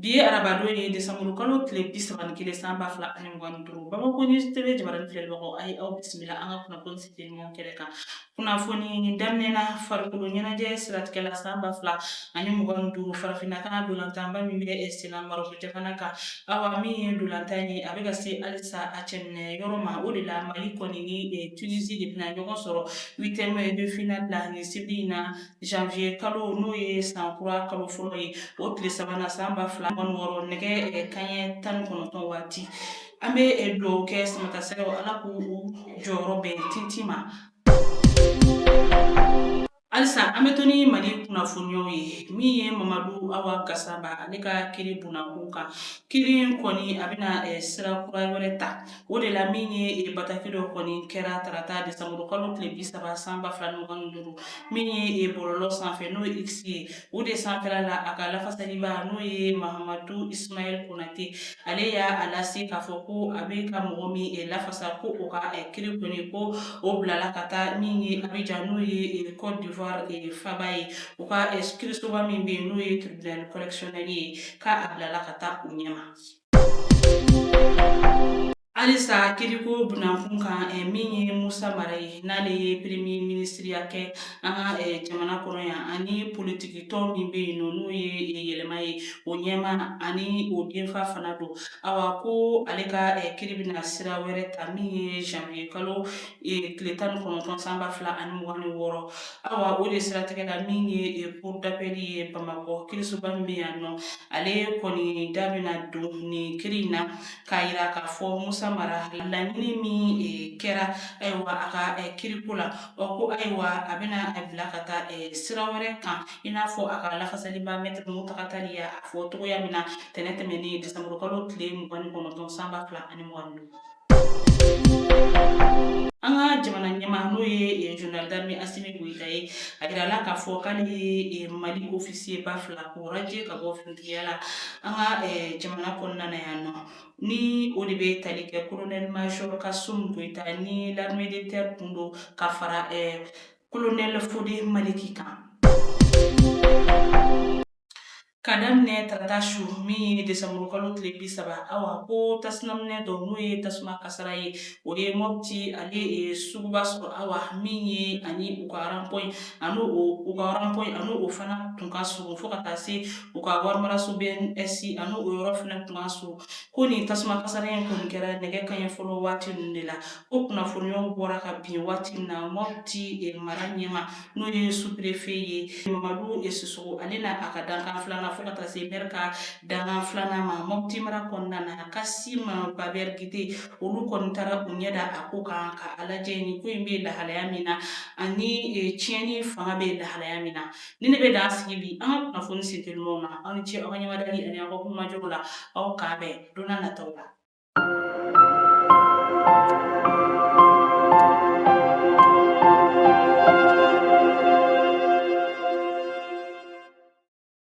Bi ye arabadon ye, desanburu kalo tile 31, san 2025. Bamako News TV jabarani filɛlibagaw, a ye aw bisimila an ka kunnafoni siteliman kɛnɛ kan. Kunnafoni daminɛ na, farikolo ɲɛnajɛ siratigɛ la, san 2025 farafinna kan dolantanba min bɛ senna Marɔku jamana kan, awa min ye dolantan ye, a bɛ ka se halisa a cɛminɛ yɔrɔ ma. O de la Mali kɔni ni Tunisie de bɛna ɲɔgɔn sɔrɔ huitième de finale la nin sibiri in na, janvier kalo, n'o ye san kura kalo fɔlɔ ye, o tile sabanan, san 2026, nɛgɛ kanɲɛ 19 waati. An bɛ dugawu kɛ Samatasɛgɛw, Ala k'u jɔyɔrɔ bɛn tintin ma. Halisa an bɛ to ni Mali kunnafoniyaw ye. Min ye Mamadu Awa Gasama, ale ka kiri bunakun kan, kiri in kɔni a bɛna sira kura wɛrɛ ta. O de la min ye bataki dɔ kɔni kɛra tarata desanburu kalo tile 30, san 2025, min ye bɔlɔlɔ sanfɛ, n'o ye X ye, o de sanfɛla la, a ka lafasaliba, n'o ye Mahamadu Ismaël Konate, ale y'a lase k'a fɔ ko a bɛ ka mɔgɔ min lafasa, ko o ka kiri kɔni, ko o bilala ka taa min ye Abijan, n'o ye Côte d'Ivoire faba ye, u ka kirisoba min bɛ yen, n'o ye tribunal correctionnel ye, k'a bilala ka taa u ɲɛma. Halisa kiriko bunakun kan, min ye Musa Mara ye, n'ale ye premier ministreya kɛ an ka jamana kɔnɔ yan, ani politiki tɔn min bɛ yen nɔ, n'o ye Yɛlɛma ye, o ɲɛmaa ani o denfa fana don. Awa ko ale ka kiri bɛna sira wɛrɛ ta min ye janvier kalo tile 19, san 2026. Awa o de siratigɛ la, min ye cour d'appel ye Bamakɔ, kirisoba min bɛ yan nɔ, ale kɔni da bɛna don nin kiri in na k'a yira k'a fɔ Musa Mara, laɲini min kɛra, ayiwa, a ka kiriko la, ɔ ko ayiwa a bɛna a bila ka taa sira wɛrɛ kan, i n'a fɔ a ka lafasaliba maître Mountaga Tall y'a fɔ cogoya min na tɛnɛ tɛmɛnen, desanburu kalo tile 29, san 2025. An ka jamana ɲɛmaa, n'o ye général d'armée Asimi Goyita ye, a yirala k'a fɔ k'ale ye Mali officier ba fila k'o radier ka bɔ finitigiya la an ka jamana kɔnɔna na yan nɔ. Ni o de bɛ tali kɛ colonel major Kassoum Goyita ni l'armée de terre kun don, ka fara colonel Fode Maliki kan. Ka daminɛ tarata su, min ye desanburu kalo tile 30, awa ko tasumaminɛ dɔ, n'o ye tasuma kasara ye, o ye Mɔpti ale suguba sɔrɔ. Awa min ye ani u ka rond-point ani u ka rond-point ani o fana tun ka surun, fo ka taa se u ka warimaraso BNS ani o yɔrɔ fana tun ka surun. Ko nin tasuma kasara in kɔni kɛra nɛgɛ kanɲɛ fɔlɔ waati ninnu de la. Ko kunnafoniyaw bɔra ka bin waati min na, Mɔpti mara ɲɛmaa, n'o ye sous-préfet ye, Mamadu Sisoko, ale n'a a ka dankan filanan, fo ka taa se maire ka dankan filanan ma Mɔpti mara kɔnɔna na, Kasim Babɛr Gite, olu kɔni taara u ɲɛ da a ko kan ka a lajɛ nin ko in bɛ lahalaya min na ani tiɲɛni fanga bɛ lahalaya min na. Ni ne bɛ dan sigi bi an ka kunnafoni sentelimanw na. Aw ni ce aw ka ɲɛmadali ani aw ka kulomajɔw la. Aw k'an bɛn don nataw la.